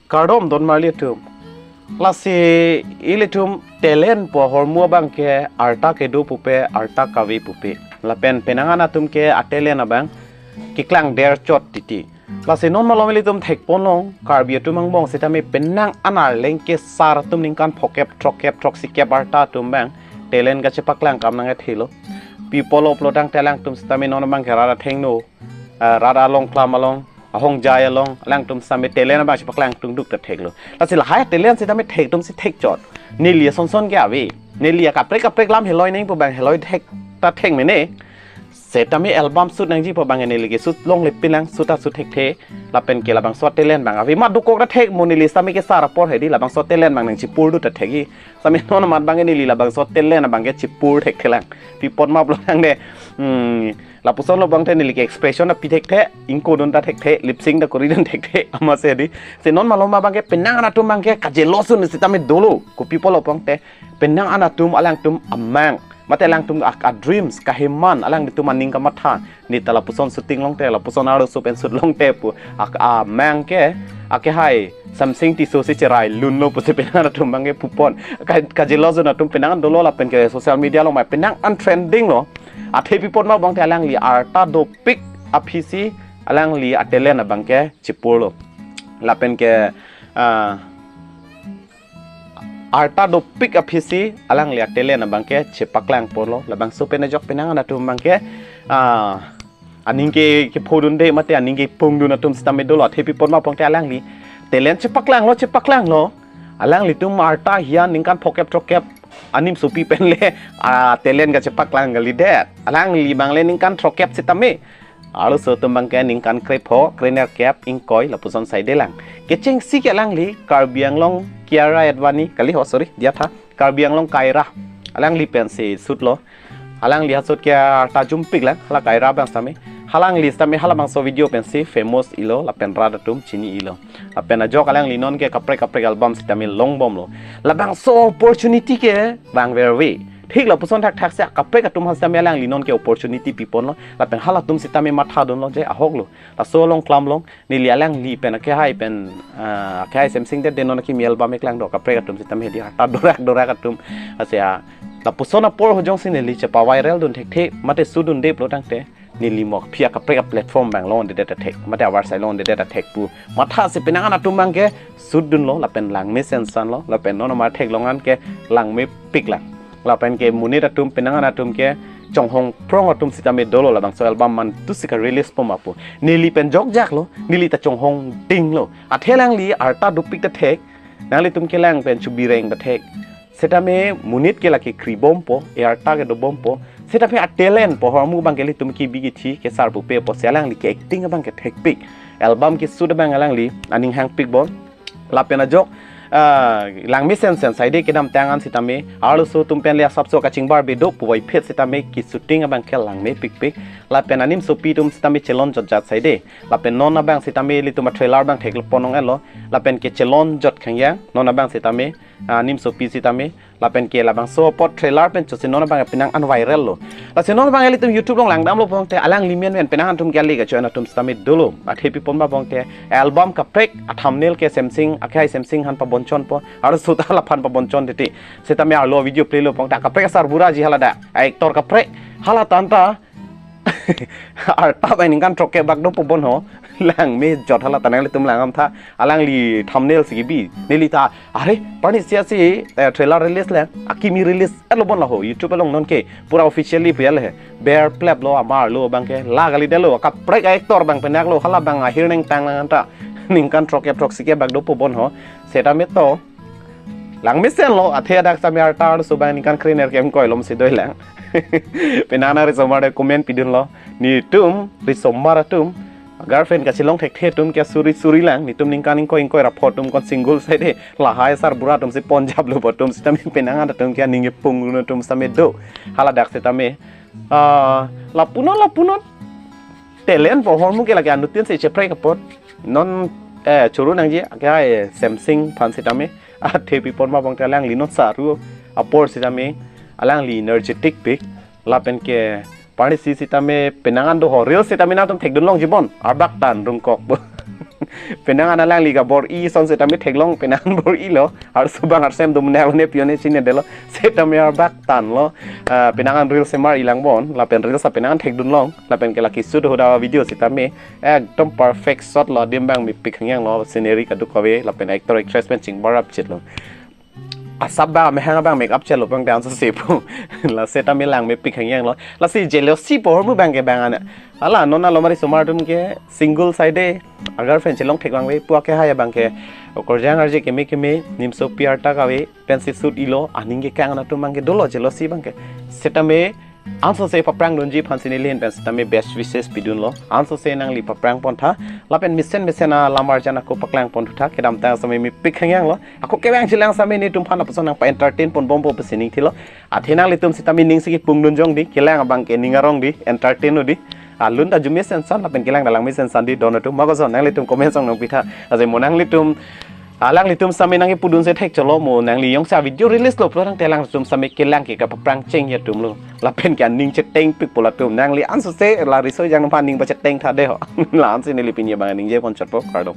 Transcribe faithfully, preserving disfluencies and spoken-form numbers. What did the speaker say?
Kardom don marli atum. Lasi ilitum talent pu ahormu abang ke arta kedo pupe, arta kave pupe. Lapen penang an atum ke a-talent abang keklang der chot titi. Lasi non malom ilitum thekponlong, Karbi atum angbong sitame penang an arleng kesar atum ningkan phokep, throkkep, throksikep arta atum abang talent kachepaklang kam nangkethelo. Pi apotlo pulotangte alangtum sitame non abang ke rat athengno, ah, rat along klam along, ahongjai along, alangtum sitame talent abang chepaklang tungduk ta theklo. Lasi lahai talent sitame thek atum si thek chot. Neli asonson ke ave. Neli akaprek kaprek lam heloi nangji pu abang heloi thek ta thek mene. Setame album shoot nangji pu abang neli ke shoot longle pinlang, shoot ta shoot thekthe. Lapen ke labangso talent abang ave, mat dokok ta thek mo, neli sitame kesar apor hedi, labangso talent abang nangchepur dun ta thekji. Sitame non mat abang neli labangso talent abang ke chepur thekthelang. Pi apot ma pulotangte, hmm, lapusonlo abangte neli ke expression ta pi thekthe, ingko dun ta thekthe, lip sync ta kori dun thekthe, amatsi hedi. Si non malom abang ke penang an atum abang ke kajelos un sitame dolo. Kopi apotlo pulotangte penang an atum alangtum amang, mate alangtum a, a-dreams, kaheman, alangtum aning kamatha. Neta lapuson shooting longte, lapuson arloso pen shoot longte pu ak-, amang ke, akehai Semsing Tisso si cherai lunlo pusi penang an atum abang ke pupon. Ka, kajelos un atum penang an dolo, lapen ke social media along mai penang an trending lo. Athe pi apot ma pulotangte alangli arta dopik aphi si alangli a-talent abang ke chepurlo. Lapen ke, ah, arta dopik aphi si alangli a-talent abang ke chepaklang porlo. Labangso pen ajok penang an atum abang ke, ah, aning ke, kepho dunde mate aning kepung dun atum sitame dolo. Athe pi apot ma pulotangte alangli talent chepaklanglo, chepaklanglo. Alanglitum arta hian ningkan phokep throkkep animsopi pen le, ah, talent kachepaklang kalidet. Alangli abang le ningkan throkkep sitame. Arloso atum abang ke ningkan krepho, krenerkep, ingkoi, lapuson saidelang. Kechengsi ke alangli Karbi Anglong Kiara Advani, kali ho, sorry, diya tha, Karbi Anglong Kaira. Alangli pensi shoot lo. Alangli ha shoot ke arta jumpiklang, hala Kaira abang sitame. Halangli sitame halabangso video pensi famous ilo, lapen rat atum chini ilo. Lapen ajok alangli non ke kaprek kaprek album sitame longbomlo. Labangso opportunity ke vangverve. Thik lapuson thakthak si akaprek atum ha sitame alangli non ke opportunity piponlo. Lapen halatum sitame matha dunlo je ahoklo. Laso along klam long, neli alangli pen akehai pen, ah, akehai Semsing Dede non akimi album eklang do, kaprek atum sitame hedi arta dorak dorak atum. Asia, lapuson apor ho jongsi neli chepa-viral dun thekthe, mate shoot dunde pulotangte, neli mo aphi akaprek a-platform abang longdedet ta thek, mate avarsai longdedet ta thek pu matha si penang an atum abang ke shoot dunlo, lapen langme sensanlo, lapen non amar theklong an ke langmepiklang. Lapen ke monit atum, penang an atum ke chonghong prong atum sitame dolo, labangso album mantu si ka-release poma pu. Neli pen jokjaklo, neli ta chonghong dinglo. Athe alangli arta dopik ta thek, nanglitum kelang pen chubireng ta thek. Setame monit ke lake kribompo, e arta ke dobompo. Setame a-talent pu ahormu abang ke ilitum kebi kethi, kesar pupe po, si alangli ke-acting abang ke thekpik. Album ke-shoot abang alangli aning hangpikbom. Lapen ajok, ah, langme sensen saide kedamtang an sitame, arloso atum pen le asapso kachingbar bedo puvoiphit sitame ke-shooting abang ke langmepikpik. Lapen animsopi atum sitame chelon jotjat saide. Lapen non abang sitame ilitum a-trailer abang theklong ponlong-etlo. Lapen ke chelon jot khangyang, non abang sitame, ah, animsopi sitame. Lapen ke labangso apot trailer pen chotsi non abang penang an viral lo. Lasi non abang ilitum YouTube along langdamlo pulotangte alangli menmen penang an atum ke ali kacho-en atum sitame dolo. Athe pi apot ma pulotangte album kaprek a-thumbnail ke Semsing, akehai Semsing aphan pabonchonpo. Arloso ta laphan pabonchon titi. Setame arlo video play lo pulotangte kaprek asarbura ji hala dak. Actor kaprek hala tanta arta abang ningkan throkkep bak dopo bon ho. Langme jot hala ta nanglitum langdam tha. Alangli thumbnail si kebi. Neli ta, are, parni sia si, eh, trailer release le, akimi release-etlo bon laho, YouTube along non ke, pura officially pu ya le. Ber plep lo, amar lo, abang ke, la kali detlo, kaprek a-actor abang penak lo, hala abang ahir nengtang lang anta. Ningkan throkkep throksikep bak dopo bon ho. Setame to, langmesen lo, athe adak sitame arta arloso abang ningkan krenerkep ingkoi lom si doilang. Penang an arisomar de comment pidunlo. Netum, risomar atum, girlfriend kachelong thekthe atum ke suri suri lang, netum ningkan ingkoi ingkoi ra pho atum kon single saide, lahai asarbura atum si ponjaplo pu atum sitame penang an atum ke aning kepung dun atum sitame do. Hala dak sitame, ah, lapunon lapunon talent pu ahormu ke lake anuttin si cheprek apot. Non, eh, choro nangji, akehai, eh, Semsing aphan sitame. Athe pi apot ma pulotangte alangli non saru apor sitame, alangli energetic pik. Lapen ke parni si sitame penang an do ho, reels sitame nangtum thekdun longji bon, arbak tan rungkok bo. Penang an alangli ke bor-i ason setame theklong, penang an bor-ilo. Arsu abang arsem dum ne ne pione chinedetlo. Setame arbak tanlo. Ah, penang an reels semar-i lang bon. Lapen reels penang an thekdunlong. Lapen ke la keshoot ahut avideo setame ekdom perfect shot lo, adim abang mepik hangyanglo, scenery kadokave, lapen actor actress pen chingbarap chitlo. Asap abang, amehang abang make up chelo abang dance sepo. La setame lang mepik hangyanglo. Lasi jealousy pu ahormu abang ke bang ana. Hala non alomari osomar atum ke single side agar fan chelong thek abang ave pu akehai abang ke. Okorjang arje keme keme nimso piar ta kave pensi shoot-ilo, aning kekang atum abang ke dolo jealousy abang ke. Setame ansose paprang dunji aphansi neli ahin pen setame best wishes pidunlo. Ansose nangli paprang pontha. Lapen mesen mesen alam arjan ako paklang pontha. Kedamtang setame mepik hangyanglo. Ako kevang chelang setame netum aphan lapuson nangpa-entertain ponbompo pusi ning thilo. Athe nanglitum setame ning si kepung dun jong dei. Kelang abang ke ning arong dei. Entertain dei. Alun ta arjume sensan lapen kelang ta langme sensan dei, don atum. Makoson nanglitum comment song nangpitha. Aje mo nanglitum, alanglitum setame nangkepudun si thek cholo, mo nangli jongsi avideo release lo pulo tangte alangtum setame kelang ke kapaprang chengji atumlo. Lapen ke aning chetengpikpo latum. Nangli ansose la riso ejang aphan aning pachetengtha dei ho. La ansi neli pini abang ningje pon chotpo, kardom.